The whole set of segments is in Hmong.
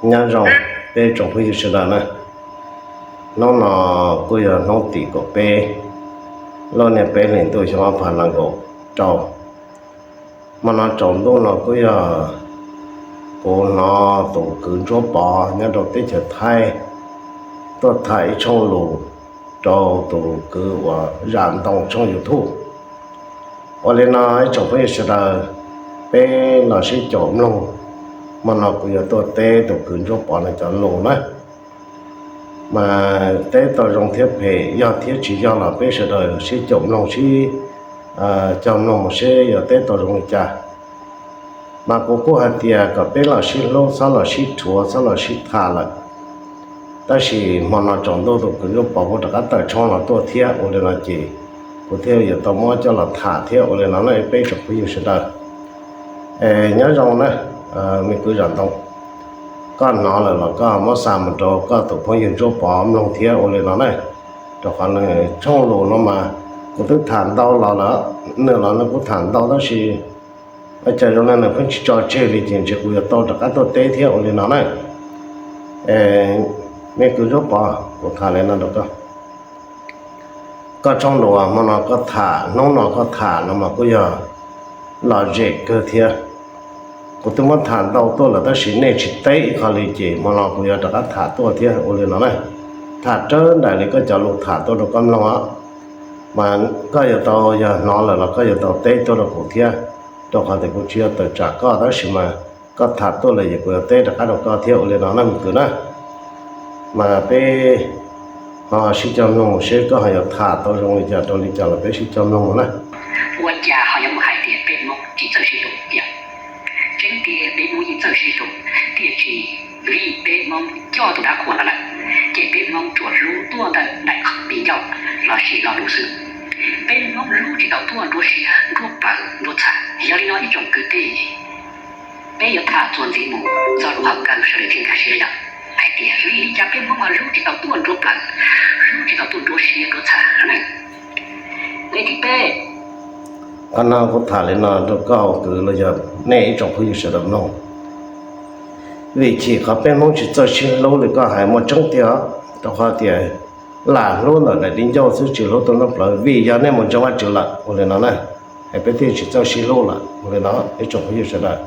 Nyob zoo peb tsoom phooj ywg sawv daws na, hnub no kuj yog hnub tim kaum peb lub niaj peb hlis ntuj xyoo ob phav nees nkaum rau. Hmo no tsaus ntuj no kuj yog kuv hnov tus kwv Ntsuab Pov nyob rau teb chaws Thaib tuaj tham ib tshooj lus rau tus kwv uas Zam Ntoo tshooj YouTube. Ua li no ib tsoom phooj ywg sawv daws, peb los sib caum mloog. Hmo no kuv yuav tuaj teb tus kwv Ntsuab Pov no cov lus na, mas teb tau zoo thiab phem, yog thiab tsis yog los peb sawv daws sib caum mloog, sib cog mloog mus seb yuav teb tau zoo li cas. Mas kuv kuj hais tias kom peb los sib hlub, txhob los sib rhuav, txhob los sib tham lawm. Tab sis hmo no tsaus ntuj tus kwv Ntsuab Pov kuj rov qab tawm tshooj los tuaj thiab, ua li no ces kuv thiaj yuav tau muab coj los tham thiab. Ua li no na peb tsoom phooj ywg sawv daws, nyob zoo na, me kwv Zam Ntoo, koj hnov lawm los koj muab xa mus rau koj tus phooj ywg Ntsuab Pov mloog thiab. Ua li no na, rau qhov nws tshooj lus no mas kuv twb tham ntau los lawm, nws los nws kuj tham ntau tab sis ua cas zoo li nws pheej tsis tso tseg li ces ntshe kuv yuav tau rov qab tuaj teb thiab. Ua li no na, me kwv Ntsuab Pov, kuv tham li no rau koj. Koj tshooj lus hmo no koj tham, hnub no koj tham no mas kuj yog lom zem kawg thiab. Kuv twb muab tham ntau tuaj lawm tab sis nej tsis teb ib qho li ces hmo no kuv yuav rov qab tham tuaj thiab. Ua li no na, tham rawv nraim li koj cov lus tham tuaj rau koj mloog os. Mas koj yuav tau, yog hnov lawm los koj yuav tau teb tuaj rau kuv thiab, rau qhov tias kuv tsis yog tawm tsam koj tab sis mas koj tham tuaj lawm ces kuv yuav teb rov qab rau koj thiab. Ua li no na me kwv na, mas peb ho sib cog mloog seb koj ho yuav tham tau zoo li cas rau li cas los peb sib cog mloog na. Ua cas ho yuav mus hais tias peb Hmoob tsis txawj sib hlub? Tseeb tiag peb Hmoob yeej txawj sib hlub, tiam sis vim peb Hmoob coj tus dab qhuas no lawm, ces peb Hmoob tsuas hlub tuaj ntawm daim qhov ncauj los sis lo lus xwb. Peb Hmoob hlub tsis tau tuaj nruab siab nruab plawv nruab txhab. Yog li no ib tsoom kwv tij, peb yuav tham txuas ntxiv mus txog lub hauv kawg sawv daws thiaj nkag siab yog hais tias vim li cas peb Hmoob ho hlub tsis tau tuaj nruab plawv, hlub tsis tau tuaj nruab siab nruab txhab na. Li thib peb, qhov no kuv tham li no rau koj kwv los yog nej ib tsoom phooj ywg sawv daws mloog. Vim chim qhov peb Hmoob tsis txawj sib hlub li koj hais muaj tseeb tiag, rau qhov tias lam hlub ntawm daim di ncauj xwb tsis hlub tuaj nruab plawv vim yog nej mus ntseeg Vajtswv lawm. Ua li no na, es peb thiaj tsis txawj sib hlub lawm. Ua li no ib tsoom phooj ywg sawv daws,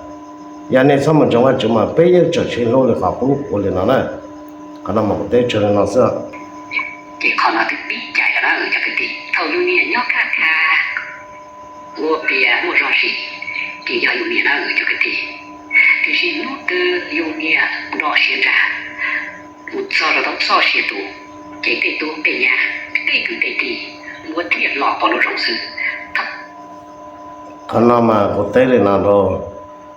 yog nej txhob mus ntseeg Vajtswv mas peb yeej tseem sib hlub li qhov qub. Ua li no na, qhov no mas kuv teb tsawg li no xwb. Ces qhov no twb pib cais na cov kwv tij, thaum yus niam nyob kaj kha ua pias muaj zog sim, ces yog yus niam na cov kwv tij. Tiam sis hnub twg yus niam nrog siav nrag mus txog rau tau txoj sia tu, ces tej tub tej nyab, tej kwv tej tij, muab thiaj los pom lub zoo xwb. Qhov no mas kuv teb li no rau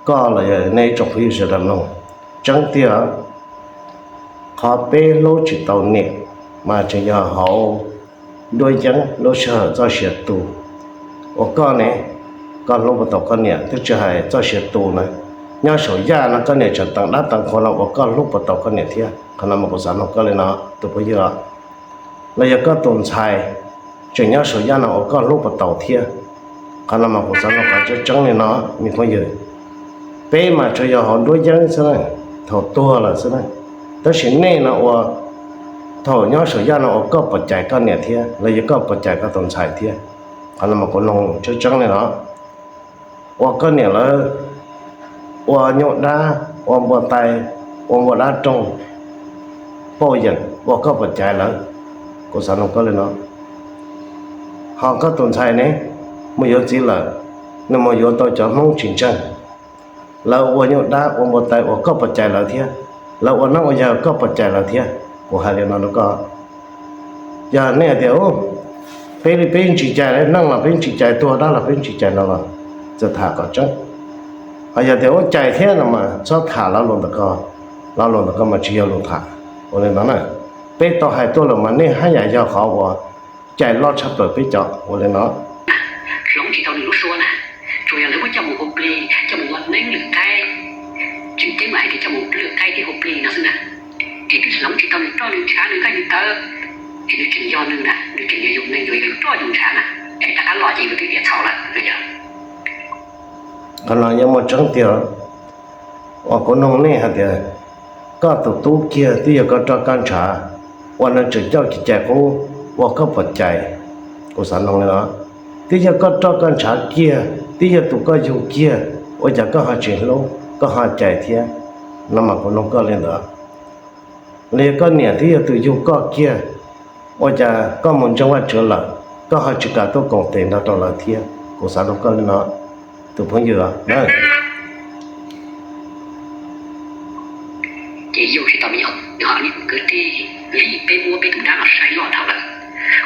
koj los yog nej ib tsoom phooj ywg sawv daws mloog, tseeb tiag, qhov peb hlub tsis tau niam mas tseem yog hauv nruab yeeb lub sij hawm txoj sia tu. Uas koj ne, koj hlub puas tau koj niam? Twb tsis hais txoj sia tu na, nyob saum yaj no koj niam tseem teev dab teev qhua no uas koj hlub puas tau koj niam thiab? Qhov no mas kuv xav nug koj li no tus phooj ywg, los yog koj tus ntxhais tseem nyob saum yaj no uas koj hlub puas tau thiab? Qhov no mas kuv xav nug qhov tseeb tseeb li no, me phooj ywg. Peb mas tsuas yog hauv nruab yeeb xwb na, thaum tuag lawm xwb na. Tab sis nej no ua, thaum nyob saum yaj no uas koj puas cais koj niam thiab los yog koj puas cais koj tus ntxhais thiab? Qhov no mas kuv nug tseeb tseeb li no. Ua koj niam lawv ua nyuj dab, ua npua tai, ua npua dab roog, pauj yeem, ua koj puas cais lawv? Kuv xav nug koj li no. Ho koj tus ntxhais ne, mus yuav txiv lawm, nws mus yuav tau cov Hmoob tsis ntseeg. Lawv ua nyuj dab ua npua tai uas koj puas cais lawv thiab? Lawv ua neeb ua yaig koj puas cais lawv thiab? Kuv hais li no rau koj, yog nej hais tias peb li peb tsis cais, neej los peb tsis cais, tuag dab los peb tsis cais no los txawm tham kom tseeb. Ho yog tias ua cais thiab no mas txhob tham lo lus ntawm ko, lo lus ntawm ko mas tsis yog lus tham. Ua li no na, peb tau hais tuaj lawm mas nej haj yam yog qhov uas cais loj tshaj plaws peb cov. Ua li no, hloov tsis tau nws lub suab na, tsuas yog lawv muab coj mus hu plig, coj mus ua neeb lwm qaib, tseem ceeb mas hais tias coj mus lwm qaib thiab hu plig no xwb na. Ces twb hloov tsis tau nws roj nws ntshav nws nqaij nws tawv, ces nws tseem yog nws na, nws tseem yog yus neeg, yus yog yus roj yus ntshav na, es rov qab los ces yus twb tias txhaum lawm no yog. Qhov no yeej muaj tseeb tiag. Uas kuv nug nej hais tias Koj tus tub kiag twb yog koj roj koj ntshav, ua neeg tseem coj kev cai qub ua koj puas cai? Kuv xav nug li no, twb yog koj roj koj ntshav kiag, twb yog tus koj yug kiag, ua cas koj ho tsis hlub, koj ho cais thiab? No mas kuv nug koj li ntawd. Los yog koj niam twb yog tus yug koj kiag, ua cas koj mus ntseeg Vajtswv lawm, koj ho tsis kam tuaj koom tes nrog rau lawv thiab? Kuv xav nug koj li no, tus phooj ywg. Ces yog tsis tau me nyuam, kwv tij, vim peb muab peb tus dab no saib loj dhau lawm.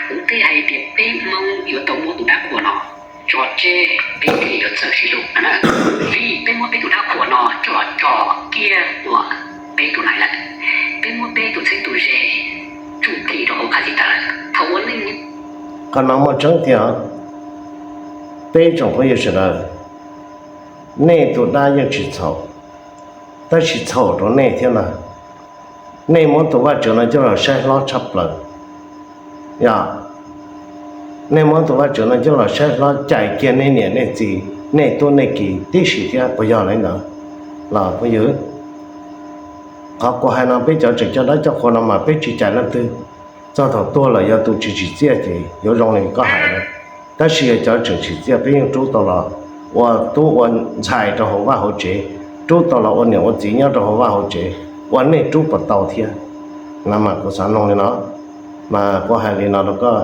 Kuv twb hais tias peb Hmoob yuav tau muab tus dab qhuas no tso tseg, peb thiaj yuav txawj sib hlub. Vim peb muab peb tus dab qhuas no coj los tso kiag ua peb tus lais lawm, peb muab peb tus txheeb tus ze tsuj thi rau hauv qab zib tag lawm. Thaum ua neej, qhov no muaj tseeb tiag. Peb tsoom phooj ywg sawv daws, nej tus dab yeej tsis txhaum, tab sis txhaum rau nej thiab na. Nej muab tus Vajtswv no coj los saib hlob tshaj plaws. Yog nej muab tus Vajtswv no coj los saib hlob, cais kiag nej niam nej txiv, nej tub nej ki tib si thiab, puas yog li ntawd los phooj ywg? Qhov kuv hais no, peb cov tseem coj dab coj qhua no mas peb tsis cais leej twg. Txog thaum tuag lawm yog tus tsis tsim txiaj ces yuav zoo li koj hais na. Tab sis yog cov tseem tsim txiaj peb yeej rub tau los ua tub ua ntxhais rau hauv vaj hauv tsev, rub tau los ua niam ua txiv nyob rau hauv vaj hauv tsev, ua nej rub puas tau thiab? No mas kuv xav nug li no, mas kuv hais li no rau koj,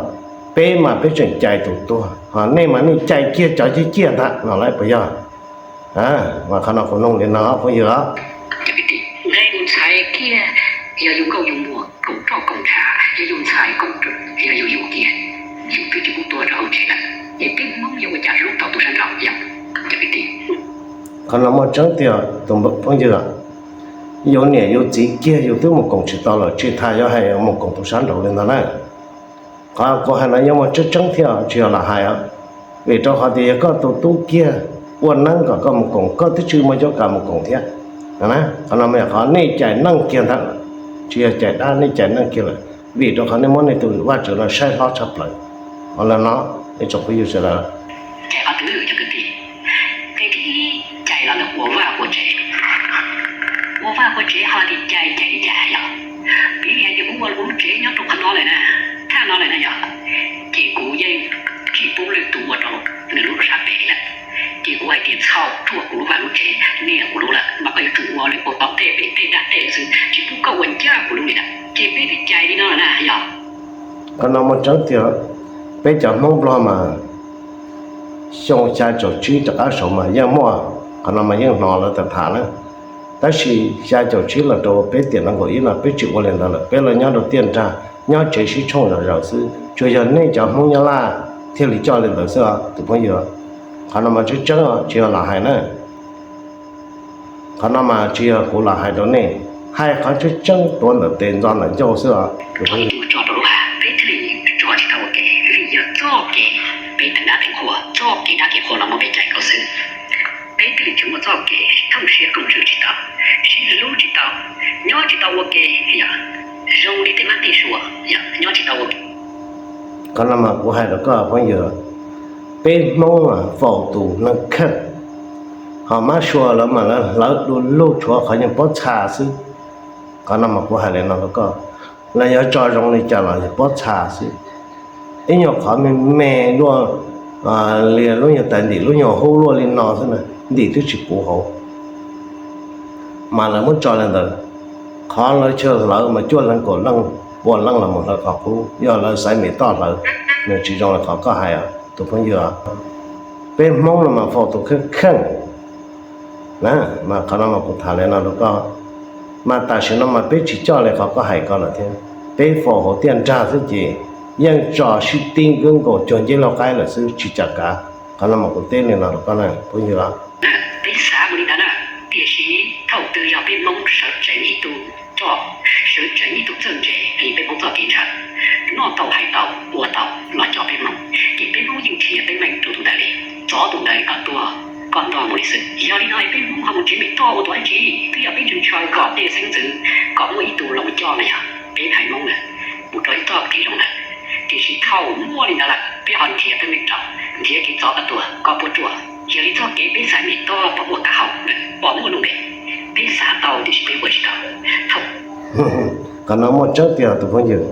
peb mas peb tseem cais tus tuag, ho nej mas nej cais kiag cov ciaj ciaj ntag no lawm puas yog? Mas qhov no kuv nug li no phooj ywg. Nqe tus ntxhais kiag, yog yus nkauj yus muam koom roj koom ntshav, yog yus ntxhais koom, yog yus yus kiag, yus twb tsis pub tuag rau hauv tsev lawm, ces peb Hmoob yuav ua cas hlub tau tus sab nraud yog? Qhov no muaj tseeb tiag tus phooj ywg. Yus niam yus txiv kiag yus twb mus koom tsis tau lawm, tsis tas yuav hais mus koom tus sab nraud li ntawd na. Qhov kuv hais no yeej muaj tseeb tseeb thiab tsis yog lam hais os. Vim rau qhov tias yog koj tus tub kiag ua neeb kom koj mus koom, koj twb tsis muaj cuab kav mus koom thiab. Qhov no mas yog qhov nej cais neeg kiag ntag, tsis yog cais dab, nej cais neeg kiag lawm, vim rau qhov nej muab nej tus Vajtswv no saib hlob tshaj plaws. Qhov no, nej tsoom phooj ywg sawv daws, cais qhov twg cov kwv tij? Qhov thib ib, cais los ntawm ua vaj ua tsev. Ua vaj ua tsev ho tias cais, cais li cas yog? Piv li hais tias kuv ua kuv lub tsev nyob rau qhov no lawm na, thaj no lawm na yog, ces kuv yeej tsis pub leej twg ua rau nws lub rau sab pem lawm. Ces kuv hais tias txhob ruam kuv lub vaj lub tsev, niam kuv lub lawm mas koj yuav tsum ua li ua tau tej pem tej dag tej xwb, tsis pub koj ua ncaj kuv lub li lawm. Ces peb twb cais li no lawm na yog. Qhov no muaj tseeb tiag. Peb cov Hmoob Nplog mas xyoo xya caum tsib rov qab saud mas yeej muaj, qhov no mas yeej hnov lawv tham tham na. Tab sis xya caum tsib los rau peb tiam nees nkaum ib no peb tsis ua li ntawd lawm, peb los nyob rau tiaj nrag, nyob tsev sib tshooj zom zaws xwb, tsuas yog nej cov Hmoob Nyab Laj thiaj li coj li ntawd xwb os tus phooj ywg. Qhov no mas tseeb tseeb os, tsis yog lam hais na. Qhov no mas tsis yog kuv lam hais rau nej, hais qhov tseeb tseeb tuav ntawm tes ntxo ntawm ncauj xwb os. Tso rau lub hav, peb thiaj li tso tsis tau ua ke, vim yog txoj kev peb teev dab teev qhua, txoj kev dab kev qhua los muab peb cais kaum xwb. Peb thiaj li tsis muaj txoj kev thooj siab koom ntsws tsis tau, sib hlub tsis tau, nyob tsis tau ua ke, yog zoo li tej mab tej sua, yog nyob tsis tau ua ke. Qhov no mas kuv hais rau koj phooj ywg, peb Hmoob mas faus tus neeg kheej, ho mab sua lawv mas lawv hlawv du lug tshuav qhov yeej pob txha xwb. Qhov no mas kuv hais li no rau koj, lawv yuav tso zoo li cas los yog pob txha xwb. Ib nyuag qhov me me luaj li lub nyuag tais ntim lub nyuag hub luaj li no xwb na, ntim twb tsis puv hauv. Mas lawv muab tso li ntawd, qhov lawv chaw hlawv mas cuaj leeg kaum leej, pua leej los mus hlawv qhov qub, yog lawv xaiv mem toj hlawv, nws tsis zoo li qhov koj hais tus phooj ywg. Peb Hmoob no mas faus tus kheej kheej na. Mas qhov no mas kuv tham li no rau koj, mas tam sim no mas peb tsis coj li qhov koj hais ko lawm thiab. Peb faus hauv tiaj nrag xwb ces yeej tso sib tib nkaus cuag nceb laug qaib lawm xwb tsis cam kav. Qhov no mas kuv teb li no rau koj na phooj ywg. Peb xav mus li ntawd na, tiam sis thaum twg yog peb Hmoob sawv tsees ib tug roj, sawv tsees ib tug txawj ntse li peb Hmoob txoj kev ntshaw, noj tau hais tau ua tau los coj peb Hmoob, ces peb Hmoob yeej nrhiav teeb meem rau tus ntawd li, txov tus ntawd kom tuag, kom nrog mus li xwb. Yog li no peb Hmoob ho mus nrhiav mem toj ua tus dab tsi? Twb yog peb ntshaw ntshaw kom tej xeeb ntxwv kom muaj ib tug los mus coj na yog peb haiv Hmoob na, mus rau ib txoj kev zoo lawm. Tiam sis thaum muaj li ntawd lawm peb ho nrhiav teeb meem rau, nrhiav kev txov kom tuag kom puas ruam. Yog li txoj kev peb xaiv mem toj pom muaj taub hau, pom muaj lub npe, peb xav tau tiam sis peb ua tsis tau. Thaum Qhov no muaj tseeb tiag tus phooj ywg.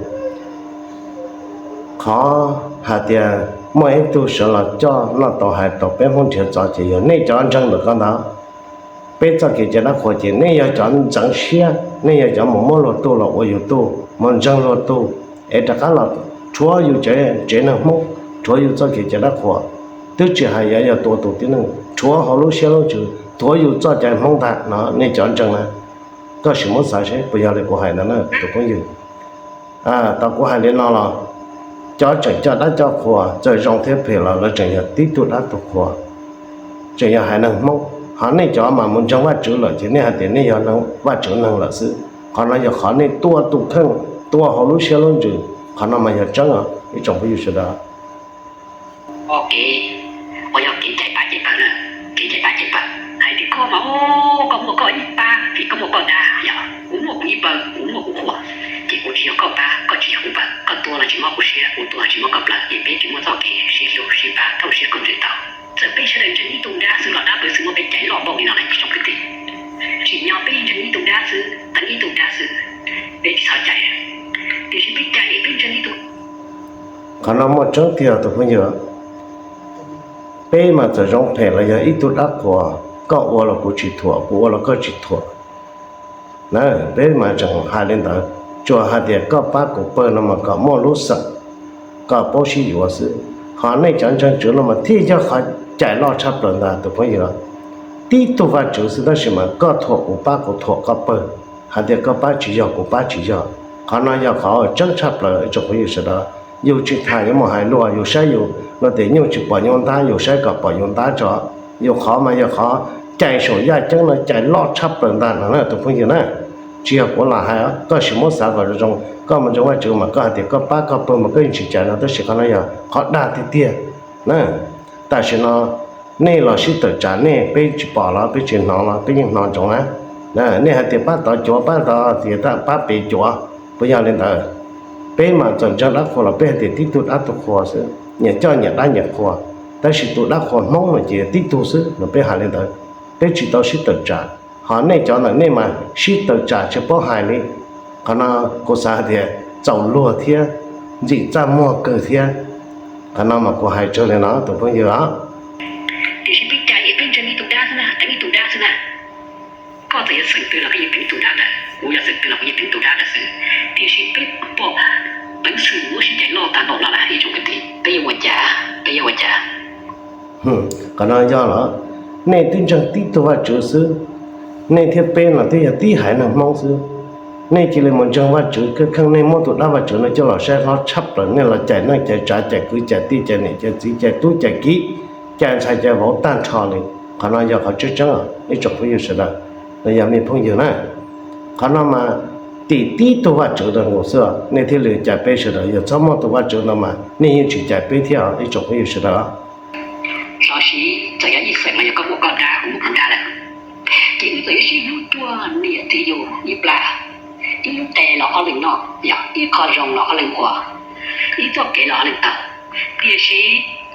Qhov hais tias muaj ib tug sawv los coj noj tau hais tau peb Hmoob nrhiav txov ces yog nej cov ntseeg ntawm ko ntag. Peb txoj kev cai dab qhuas ces nej yog cov ntxeev siab, nej yog cov mus muab luag tug los ua yus tug, mus ntseeg luag tug, es rov qab los rhuav yus tsev neeg Hmoob, rhuav yus txoj kev cai dab qhuas, twb tsis hais yuav yog tua tus tib neeg, rhuav hauv lub siab lub ntsws, rhuav yus txoj cai Hmoob ntag no nej cov ntseeg na. Koj sim muab xav seb puas yog li kuv hais ntawd na tus phooj ywg. Tau kuv hais li no los, cov tseem coj dab coj qhua txawm zoo thiab phem los lawv tseem yog tib tug dab tug qhua, tseem yog haiv neeg Hmoob. Ho nej cov mas mus ntseeg Vajtswv lawm ces nej hais tias nej yog Vajtswv neeg lawm xwb. Qhov no yog qhov nej tua tus kheej, tua hauv lub siab lub ntsws, qhov no mas yog tseeb os ib tsoom phooj ywg sawv daws. Kev uas yog kev cai pab cai pawg na, kev cai pab cai pawg hais tias koj mas, koj muaj koj ib pab vim koj muaj koj dab, yog kuv muaj kuv ib pawg, kuv muaj kuv qhua, ces kuv tsis yog koj pab, koj tsis yog kuv pawg, koj tua los tsis mob kuv siab, kuv tua los tsis mob koj plawv, ces peb tsis muaj txoj kev sib hlub sib pab thaum siab koj ntseeg tau. Txawm peb sawv daws ntseeg ib tug dab xwb los dab pawg xwb muab peb cais loj npaum li no lawm ib tsoom kwv tij. Tsim nyog peb ntseeg ib tug dab xwb, teev ib tug dab xwb, peb tsis txhob cais, tiam sis peb cais peb ntseeg ib tug. Qhov no muaj tseeb tiag tus phooj ywg. Peb mas txawm zoo phem los yog ib tug dab qhuas, koj ua los kuv tsis thuam, kuv ua los koj tsis thuam na. Peb mas tseem hais li ntawd, tsuas hais tias koj pab kuv pawg no mas kom muaj lub xeem, kom paub sib yuav xwb. Ho nej cov ntseeg Tswv no mas thiaj yog qhov cais loj tshaj plaws ntag tus phooj ywg. Tib tug Vajtswv xwb tab sis mas koj thuam kuv pab, kuv thuam koj pawg, hais tias koj pab tsis yog kuv pab tsis yog. Qhov no yog qhov tseeb tshaj plaws ib tsoom phooj ywg sawv daws. Yus tsis tham yuav mus hais luag, yus saib yus luag tias nyuj tsis pom nyuj ntab, yus saib kom pom yus ntab tso. Yus qhov mas yog qhov cais saum yaj ceeb no cais loj tshaj plaws ntag no na tus phooj ywg na. Tsis yog kuv los hais, koj sim muab xav kom zoo zoo, koj mus ntseeg Vajtswv mas koj hais tias koj pab koj pawg mas koj yeej tsis cais no, tab sis qhov no yog qhov dag tiag tiag na. Tam sim no nej los sib tawm tsam, nej peb tsis pom los peb tsis hnov los peb yeej hnov ntsoov na. Nej hais tias pab tod cuav, pab tod tias pab pem cuav, puas yog li ntawd? Peb mas txawm ntseeg dab qhuas los peb hais tias tib tug dab tug qhuas xwb, nyias coj nyias dab nyias qhuas, tab sis tus dab qhuas Hmoob no ces tib tug xwb no peb hais li ntawd. Peb tsis tau sib tawm tsam, ho nej cov ntawm nej mas sib tawm tsam tsis paub hais li. Qhov no kuv xav hais tias txaus luag thiab ntxim txaj muag kawg thiab. Qhov no mas kuv hais tsawg li no tus phooj ywg os. Tiam sis peb cais peb ntseeg ib tug dab xwb na, teev ib tug dab xwb na. Koj txawm yog xeem twg los koj yeej teev ib tug dab ntawd, kuv yog xeem twg los kuv yeej teev ib tug dab ntawd xwb. Tiam sis peb pom peev xwm muab sib cais loj tag npaum no lawm ib tsoom kwv tij, peb yuav ua cas, peb yuav ua cas? Qhov no yog los, nej twb ntseeg tib tug Vajtswv xwb, nej thiab peb no twb yog tib haiv neeg Hmoob xwb. Nej cia li mus ntseeg Vajtswv kawg kheej, nej muab tus dab Vajtswv no coj los saib hlob tshaj plaws, nej los cais neej cais tsav, cais kwv cais tij, cais niam cais txiv, cais tub cais kiv, cais ntxhais cais vauv tag nrho li. Qhov no yog qhov tseeb tseeb ib tsoom phooj ywg sawv daws, los yog me phooj ywg na. Qhov no mas tim tib tug Vajtswv ntawd nkaus xwb, nej thiaj li cais peb sawv daws, yog txhob muaj tus Vajtswv ntawd mas nej yeej tsis cais peb thiab ib tsoom phooj ywg sawv daws. Los sis txawm yog ib xeem los yog koj muaj koj dab, kuv muaj kuv dab lawm, ces wb txawm yuav sib hlub ruaj, niam txiv yus ib plab, ib lub tes los ob leeg noj, yog ib qho zoo los ob leeg ua, ib txoj kev los ob leeg taug. Tiam sis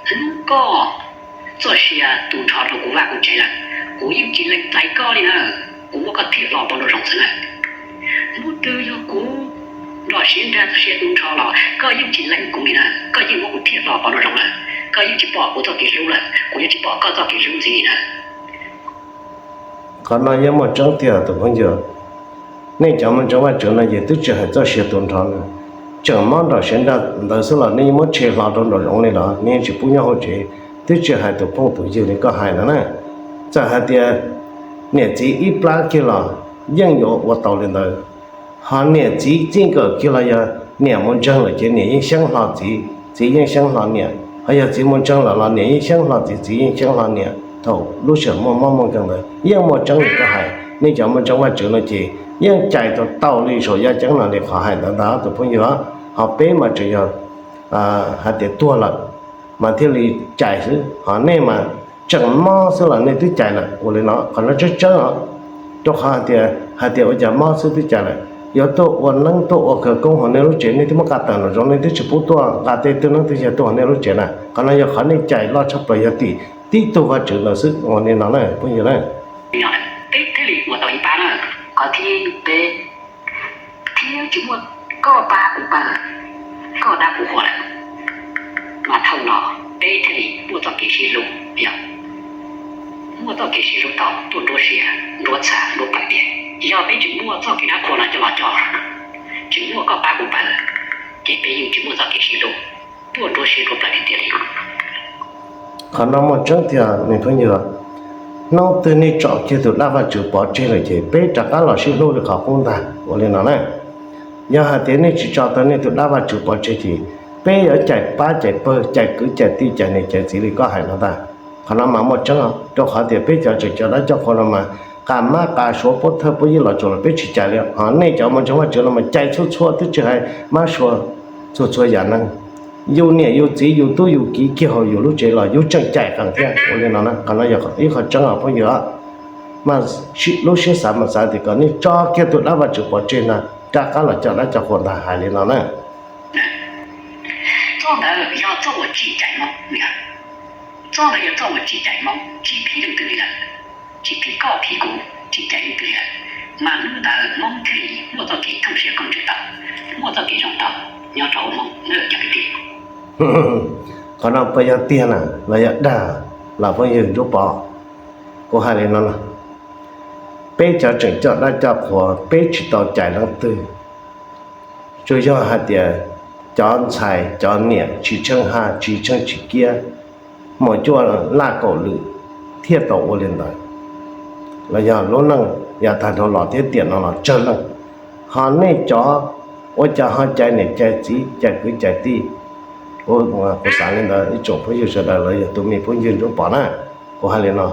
hnub koj txoj sia tu nrho rau kuv vaj kuv tsev lawm, kuv yeej tsis lees txais koj li na, kuv muab koj thiaj hlo pov nraum zoov xwb na. Hnub twg yog kuv nrog siab nrag txoj sia tu nrho los koj yeej tsis lees kuv li na, koj yeej muab kuv thiaj hlo pov nraum zoov lawm, koj yeej tsis pom kuv txoj kev hlub lawm, kuv yeej tsis pom koj txoj kev hlub ntxiv li na. Qhov no yeej muaj tseeb tiag tus phooj ywg. Nej cov mus ntseeg Vajtswv no ces twb tsis hais txoj sia tu nrho na, tseem mob nraum siav nrag ntawd xwb los nej yeej muab tshem hlo rau nraum zoov li los nej yeej tsis pub nyob hauv tsev, twb tsis hais tus phooj tus ywg li koj hais no na. Txawm hais tias niam txiv ib plab kiag los yeej yuav ua tau li ntawd. Ho niam txiv txij nkawm kiag los yog niam mus ntseeg lawm ces niam yeej xyeeb hlo txiv, txiv yeej xyeeb hlo niam. Ho yog txiv mus ntseeg lawm los niam yeej xyeeb hlo txiv, txiv yeej xyeeb hlo niam. Thaum lub sij hawm muaj mob muaj nkeeg ntawd yeej muaj tseeb li koj hais, nej cov mus ntseeg Vajtswv no ces yeej cais tau tau li saum yaj ceeb no li qhov hais ntawd ntag tus phooj ywg. Ho peb mas tseem yog hais tias tuag lawm mas thiaj li cais xwb, ho nej mas tseem mob xwb los nej twb cais lawm ua li no, qhov no tseeb tseeb os. Rau qhov hais tias, hais tias ua cas mob xwb twb cais lawm, yuav tuaj ua neeb tuaj ua khawv koob hauv nej lub tsev nej twb muab qa tawm nraum zoov, nej twb tsis pub tuaj nqa tej tug neeb tug yaig tuaj hauv nej lub tsev na. Qhov no yog qhov nej cais loj tshaj plaws yog tim tib tug Vajtswv ntawd xwb ua li no na phooj ywg na. Peb thiaj li ua tau ib pab na. Qhov thib peb, Yog tsis muaj koj pab kuv pawg, koj dab kuv qhuas lawm, mas thaum no peb thiaj li muaj txoj kev sib hlub, yog muaj txoj kev sib hlub tau tuaj nruab siab nruab txha nruab plaws tiag. Yog peb tseem muaj txoj kev dab qhuas no coj los coj, tseem muaj koj pab kuv pawg, ces peb yeej tsis muaj txoj kev sib hlub, tuaj nruab siab nruab plaws tiag tiag li. Qhov no muaj tseeb tiag me phooj ywg, hnub twg nej tso kiag tus dab Vajtswv pov tseg lawm ces peb rov qab los sib hlub li qhov qub ntag, ua li no na. Yog hais tias nej tsis tso tau nej tus dab Vajtswv pov tseg ces peb yuav cais pab cais pawg, cais kwv cais tij, cais niam cais txiv li koj hais no ntag. Qhov no mas muaj tseeb os, rau qhov tias peb cov tseem coj dab coj qhuas no mas qas mab qas suav puab thawj puab yij los tsuas los peb tsis cais li, ho nej cov mus ntseeg Vajtswv no mas cais txhua txhua twb tsis hais mab suav, txhua txhua yam neeg, yus niam yus txiv yus tub yus kiv kiag hauv yus lub tsev los yus tseem cais qees thiab, ua li no na. Qhov no yog ib qho tseeb os phooj ywg. Mas lub siab xav mas xav tias kom nej tso kiag tus dab Vajtswv pov tseg ntag, rov qab los coj dab coj qhuas ntag, hais li no na. Txoj ntawd yog txoj uas tsim cais Hmoob, txoj ntawd yog txoj uas tsim cais Hmoob, tsis phiv leej twg li lawm, tsis phiv koj phiv kuv, tsis cais leej twg li lawm, mas hnub ntawd Hmoob thiaj li muaj txoj kev thooj siab koom ntsws tau, muaj txoj kev zoo tau nyob rau hauv Hmoob na cov kwv tij. Qhov no puas yog tiag na los yog dag los phooj ywg Ntsuab Pov? Kuv hais li no no, peb cov tseem coj dab coj qhuas peb tsis tau cais leej twg, tsuas yog hais tias cov ntxhais cov niam tsis tsheej haj tsis tsheej tsis kiab, mus cuaj laj kaum lwm thiaj tau ua li ntawd, los yog lub neej yav tag dhau los thiab tiam no los tsawg leej. Ho nej cov ua cas ho cais niam cais txiv cais kwv cais tij? Kuv xav li ntawd ib tsoom phooj ywg sawv daws los yog tus me phooj ywg Ntsuab Pov na, kuv hais li no,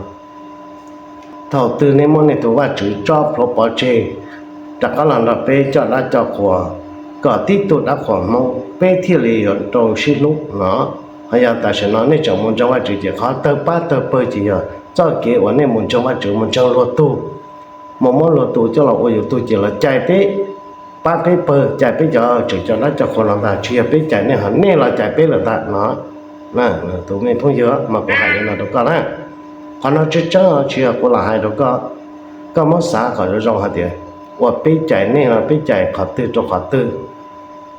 thaum twg nej muab nej tus Vajtswv tso plhuav pov tseg, rov qab los nrog peb coj dab coj qhuas, kom tib tug dab qhuas Hmoob peb thiaj li yuav rau sib hlub no. Ho yog tam sim no nej tseem mus ntseeg Vajtswv ces qhov tawg pab tawg pawg ces yog txoj kev uas nej mus ntseeg Vajtswv mus ntseeg luag tug, mus muab luag tus coj los ua yus tug ces los cais peb, pab peb pawg, cais peb cov tseem coj dab coj qhuas los ntag, tsis yog peb cais nej ho nej los cais peb lawm ntag no. Tus me phooj ywg mas kuv hais li no rau koj na, qhov no tseeb tseeb tsis yog kuv los hais rau koj. Koj muab xav kom zoo zoo hais tias uas peb cais nej no peb cais qhov twg rau qhov twg,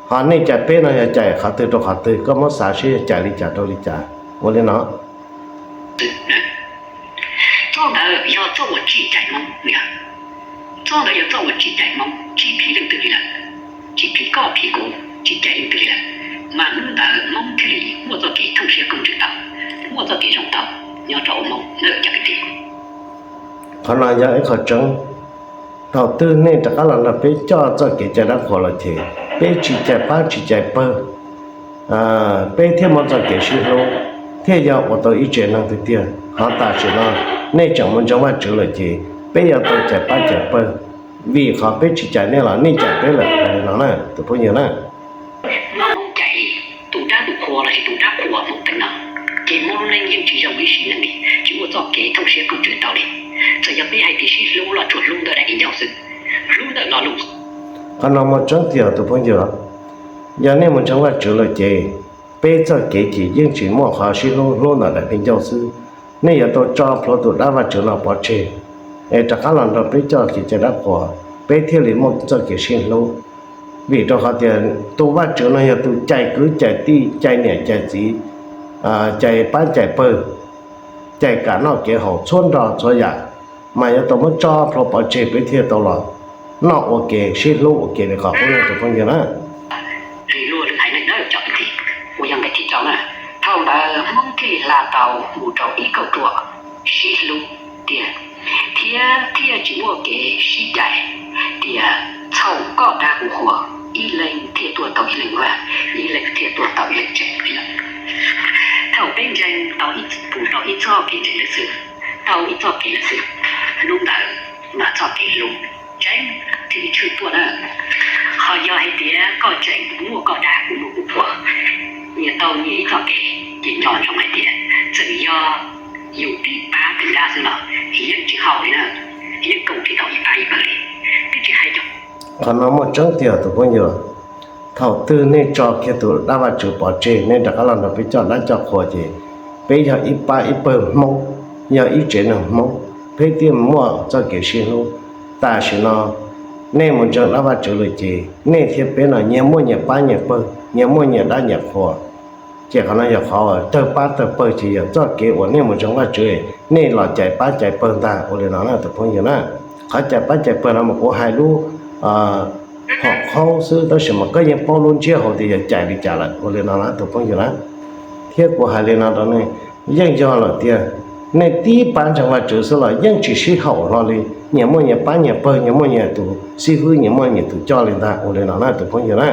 ho nej cais peb no yog cais qhov twg rau qhov twg, koj muab xav seb yog cais li cas rau li cas, ua li no. Txoj ntawd yog txoj uas tsim cais Hmoob, txoj ntawd yog txoj uas tsim cais Hmoob, tsis phiv leej twg li lawm, tsis phiv koj phiv kuv, tsis cais leej twg li lawm, mas hnub ntawd Hmoob thiaj li muaj txoj kev thooj siab koom ntsws tau, muaj txoj kev zoo tau nyob rau hauv Hmoob na cov kwv tij. Qhov no yog ib qho tseeb. Thaum twg nej rov qab los nrog peb coj txoj kev cai dab qhuas los ces peb tsis cais pab tsis cais pawg, peb thiaj muaj txoj kev sib hlub, thiaj yog ua tau ib tsev neeg tiag tiag. Ho tam sim no nej tseem mus ntseeg Vajtswv lawm ces peb yuav tau cais pab cais pawg, vim qhov peb tsis cais nej los nej cais peb lawm, hais li no na tus phooj ywg na. Hmoob cais tus dab tus qhua lossis tus dab qhuas Hmoob teev no, ces Hmoob lub neej yeej tsis zoo ib sim neej li, tsis muaj txoj kev thooj siab koom ntsws tau li. Txawm yog peb hais tias sib hlub los tsuas hlub ntawm daim pib ncauj xwb, hlub ntawm lo lus. Qhov no muaj tseeb tiag tus phooj ywg. Yog nej mus ntseeg Vajtswv lawm ces peb txoj kev ces yeej tsis muaj qhov sib hlub, hlub ntawm daim pib ncauj xwb. Nej yuav tau tso plhuav tus dab Vajtswv no pov tseg, es rov qab los nrog peb coj kev cai dab qhuas, peb thiaj li muaj txoj kev sib hlub. Vim rau qhov tias tus Vajtswv no yog tus cais kwv cais tij, cais niam cais txiv, cais pab cais pawg, cais kam noj kev haus txhua nrho txhua yam, mas yuav tau muab tso plhuav pov tseg peb thiaj tau los noj ua ke sib hlub ua ke li qhov qub na tus phooj ywg na. Li luag lwm haiv neeg na cov kwv tij, uas yog nqe thib rau na, thaum ntawd Hmoob thiaj li hla tau mus rau ib kauj ruam sib hlub tiag, thiab thiaj tsis muaj kev sib cais tias txhaum koj dab kuv qhuas, ib leeg thiaj tuaj tau ib leeg vaj, ib leeg thiaj tuaj tau ib leeg tsev. Thaum peb ntseeg tau ib, mus rau ib txoj kev ntseeg lawm xwb, tau ib txoj kev lawm xwb, hnub ntawd mas txoj kev hlub tseeb thiaj li tshwm tuaj na. Ho yog hais tias koj tseem muaj koj dab kuv muaj kuv qhuas, nyias tau nyias ib txoj kev, ces nco ntsoov hais tias txawm yog yus tib pab tib dab xwb los yeej tsis haum li na, yeej koom tsis tau ib pab ib pawg li. Twb tsis hais cov. Qhov no muaj tseeb tiag tus phooj ywg. Thaum twg nej tso kiag tus dab Vajtswv pov tseg, nej rov qab los nrog peb coj dab coj qhuas ces peb yog ib pab ib pawg Hmoob, yog ib tsev neeg Hmoob, peb thiaj muaj txoj kev sib hlub. Tam sim no Nej mus ntseeg dab Vajtswv lawm ces nej thiab peb no nyias muaj nyias pab nyias pawg, nyias muaj nyias dab nyias qhua. Ces qhov no yog qhov tawg pab tawg pawg, ces yog txoj kev uas nej mus ntseeg Vajtswv, nej los cais pab cais pawg ntag. Ua li no na tus phooj ywg na, qhov cais pab cais pawg no mas kuv hais lub hom qhaub xwb, tab sis mas koj yeej paub lub ntsiab hauv tias yog cais li cas lawm. Ua li no na tus phooj ywg na, thiab kuv hais li no rau nej, yeej yog lawm tiag, nej tib pab ntseeg Vajtswv xwb los yeej tsis sib haum hlo li, nyias muaj nyias pab nyias pawg, nyias muaj nyias tus xib fwb, nyias muaj nyias tus coj li ntag. Ua li no na tus phooj ywg na,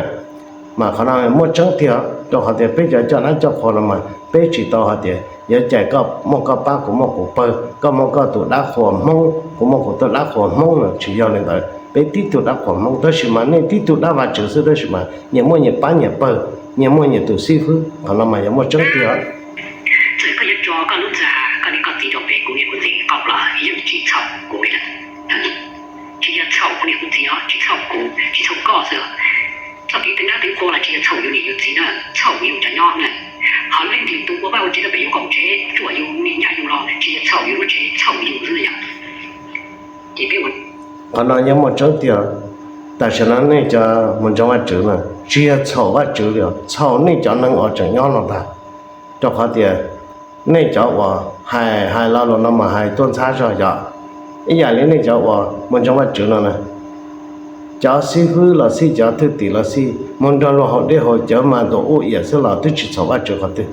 mas qhov no muaj tseeb tiag, rau qhov tias peb cov coj dab coj qhua no mas peb tsis tau hais tias yuav cais koj muaj koj pab kuv muaj kuv pawg, koj muaj koj tus dab qhua Hmoob kuv muaj kuv tus dab qhua Hmoob no, tsis yog li ntawd. Peb tib tug dab qhua Hmoob tab sis mas nej tib tug dab Vajtswv xwb tab sis mas nyias muaj nyias pab nyias pawg, nyias muaj nyias tus xib fwb, qhov no mas yog muaj tseeb tiag. Txawm koj yuav tso koj lub txaj koj niam koj txiv rau pem kuv niam kuv txiv qaum los yeej tsis txhaum kuv li lawm. Tsis yog txhaum kuv niam kuv txiv os, tsis txhaum kuv, tsis txhaum koj xwb. Txoj kev teev dab teev qhua los tsis yog txhaum yus niam yus txiv na, txhaum yus cov nyob na. Ho leej twg tus ua vaj ua tsev rau pem yus qaum tsev, ruam yus niam ncaj yus los tsis yog txhaum yus lub tsev, txhaum yus xwb na yom. Ces peb ua, qhov no yeej muaj tseeb tiag. Tam sim no nej cov mus ntseeg Vajtswv na, tsis yog txhaum Vajtswv li os, txhaum nej cov neeg uas tseem nyob no ntag. Rau qhov tias nej cov uas hais hais lo lus no mas hais tuaj ntxhab zog yom. Ib yam li nej cov uas mus ntseeg Vajtswv no na, cov xib fwb los xij, cov thwj tim los xij, mus nrog luag haus dej haus cawv mas ntuas ua iam xwb los twb tsis txhaum Vajtswv qhov twg.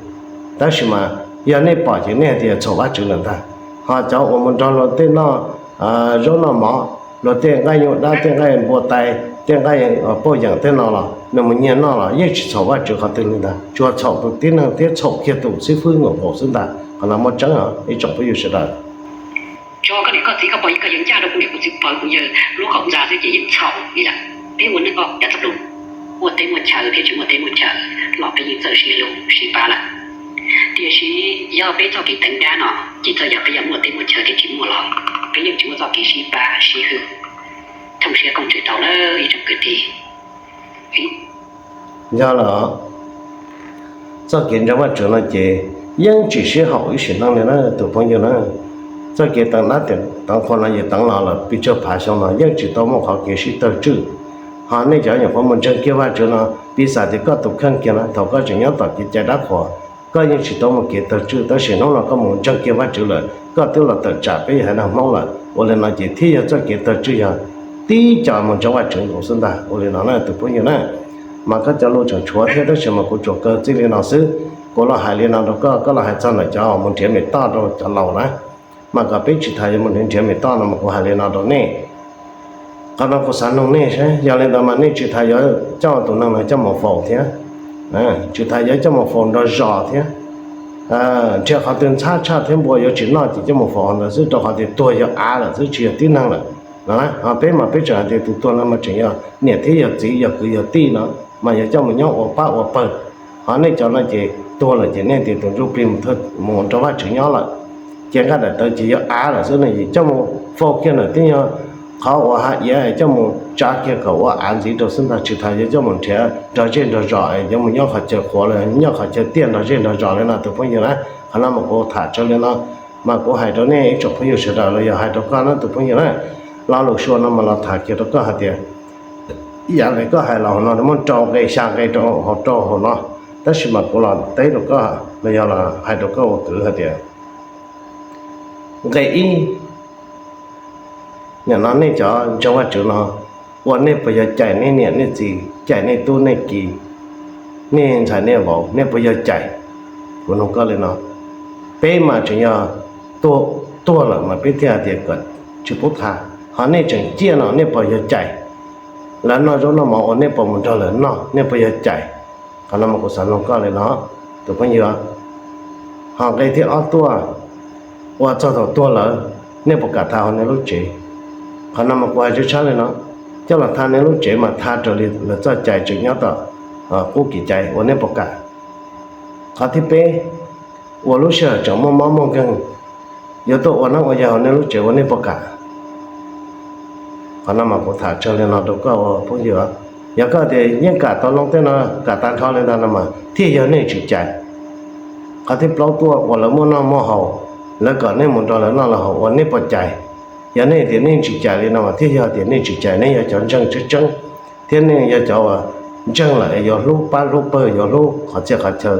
Tab sis mas yog nej pom ces nej hais tias txhaum Vajtswv lawm ntag. Ho cov uas mus nrog luag tej noj zaub noj mov, luag tej nqaij nyuj dab, tej nqaij npua tais, tej nqaij pauj yeem tej no los nws mus nyiag noj los yeej tsis txhaum Vajtswv qhov twg li ntag, tsuas txhaum tus tib neeg thiab txhaum kiag tus xib fwb nkaus nkaus xwb ntag. Qhov no muaj tseeb os ib tsoom phooj ywg sawv daws. Tso koj niam koj txiv koj pog koj yawg ncaj rau kuv niam kuv txiv pawg kuv yawg lub qaum ntxa xwb ces yeej txhaum li lawm. Peb ua neej ua yav txoj lus, muaj teb muaj chaw thiab tsis muaj teb muaj chaw los peb yeej txawj sib hlub sib pab lawm. Tiam sis yog peb txoj kev teev dab no ces txawm yog peb yuav muaj teb muaj chaw thiab tsis muaj los peb yeej tsis muaj txoj kev sib pab sib hlub thooj siab koom ntsws tau lawm ib tsoom kwv tij. Yog lawm, txoj kev ntseeg Vajtswv no ces yeej tsis sib haum ib sim neej li na tus phooj ywg na. Txoj kev teev dab teev qhua no yus teev los lawm pes tsawg phav xyoo no yeej tsis tau muaj qhov kev sib tawg tswj. Ho nej cov nyuam qhuav mus ntseeg kiag Vajtswv no, piv xam tias koj tus kheej kiag na, thaum koj tseem nyob tom kev cai dab qhuas, koj yeej tsis tau muaj kev tawg tswj, tab sis hnub no koj mus ntseeg kiag Vajtswv lawm, koj twb los tawm tsam peb yog haiv neeg Hmoob lawm. Ua li no ces thiaj yog txoj kev tawg tswj yog tib co mus ntseeg Vajtswv nkaus xwb ntag. Ua li no na tus phooj ywg na, mas koj cov lus tseem tshuav thiab tab sis mas kuv tsuas kaw txij li no xwb. Kuv los hais li no rau koj, koj los hais txog ntawm cov mus nrhiav me toj rau cov laus na, mas kom peb tsis tas yuav mus nrhiav me toj no mas kuv hais li no rau nej. Qhov no kuv xav nug nej saib, yog li ntawd mas nej tsis tas yuav coj tus neeg no coj mus faus thiab, tsis tas yuav coj mus faus nrog zos thiab, nrhiav qhov twg ntxhab tshaj thiab npua yuav tsis noj ces coj mus faus ntawd xwb, rau qhov tias tuag yog av lawm xwb tsis yog tib neeg lawm no. Peb mas peb tseem hais tias tus tuag no mas tseem yog niam thiab yog txiv yog kwv yog tij no, mas yog coj mus nyob ua pab ua pawg. Ho nej cov no ces tuag lawm ces nej tias tus ntsuj plig mus nrog Vajtswv nyob lawm, ces nqaij daim tawv ces yog av lawm xwb no, coj mus faus kiag ntawm tib nyuag qhov uas hav iav coj mus tsav kiag kom ua av ntxiv rau xwb ntag, tsis tas yuav coj mus nrhiav nrog zej nrog zos, yuav mus nyob qhov chaw qhuav los nyob qhov chaw tiaj nrog zej nrog zos li no tus phooj ywg na. Qhov no mas kuv tham tsawg li no, mas kuv hais rau nej ib tsoom phooj ywg sawv daws los yog hais rau koj na tus phooj ywg na. Lo lus sua no mas los tham kiag rau koj hais tias, ib yam li koj hais los hauv no muab rau nqe xya nqe rau hauv rau hauv no, tab sis mas kuv los teb rau koj los yog los hais rau koj ua kwv hais tias, nqe ib, nim no nej cov ntseeg Vajtswv no, ua nej puas yog cais nej niam nej txiv, cais nej tub nej ki, nej ntxhais nej vauv, nej puas yog cais? Kuv nug koj li no, peb mas tseem yog tuag lawm mas peb thiaj hais tias kom tsis pub tha, ho nej tseem ciaj no nej puas yog cais? Lawv noj zaub noj mov uas nej puas mus nrog lawv noj, nej puas yog cais? Qhov no mas kuv xav nug koj li no, tus phooj ywg. Ho nqe thib ob tuaj, ua txog thaum tuag lawm, nej puas kam tha hauv nej lub tsev? Qhov no mas kuv hais tshab tshab li no, coj los tha nej lub tsev mas tha raws li lawv txoj cai tseem nyob tom qub kev cai uas nej puas kam? Qhov thib peb, ua lub sij hawm tseem muaj mob muaj nkeeg, yuav tuaj ua neeb ua yaig hauv nej lub tsev uas nej puas kam? Qhov no mas kuv tham tsawg li no rau koj ua phooj ywg, yog koj tias yeej kam tau loo tej no, kam tag nrho li ntag no mas thiaj yog nej tsis cais. Qhov thib plaub tuaj, ua lawv muaj noj muaj haus, lawv kom nej mus nrog lawv noj lawv haus uas nej puas cais? Yog nej tias nej tsis cais li no mas thiaj yog tias nej tsis cais, nej yog cov ntseeg tseeb tseeb, thiab nej yog cov uas ntseeg lawm yuav hlub pab hlub pawg, yuav hlub qhov txhia qhov chaw,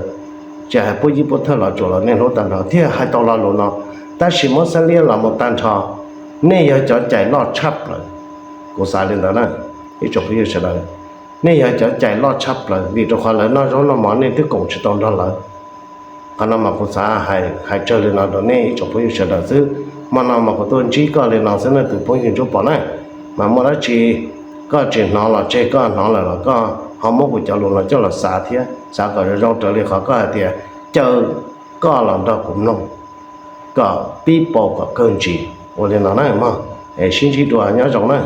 tsis hais puab yib puab thawj los tsuas los nej hlub tag nrho thiaj hais tau lo lus no. Tab sis muab xab liab los mus tag nrho, nej yog cov cais loj tshaj plaws. Kuv xav li ntawd na, ib tsoom phooj ywg sawv daws, nej yog cov cais loj tshaj plaws vim rau qhov lawv noj zaub noj mov nej twb koom tsis tau nrog lawv. Qhov no mas kuv xav hais tsawg li no rau nej ib tsoom phooj ywg sawv daws xwb. Hmo no mas kuv tuaj ntsib koj li no xwb na tus phooj ywg Ntsuab Pov na, mas muaj dab tsi koj tsis hnov los tseg, koj hnov lawm los koj ho muab kuv cov lus no coj los xav thiab, xav kom zoo zoo raws li qhov koj hais tias caw koj los nrog kuv mloog kom pib paus kom kawg ntsis. Ua li no na mog, es sib ntsib dua, nyob zoo na.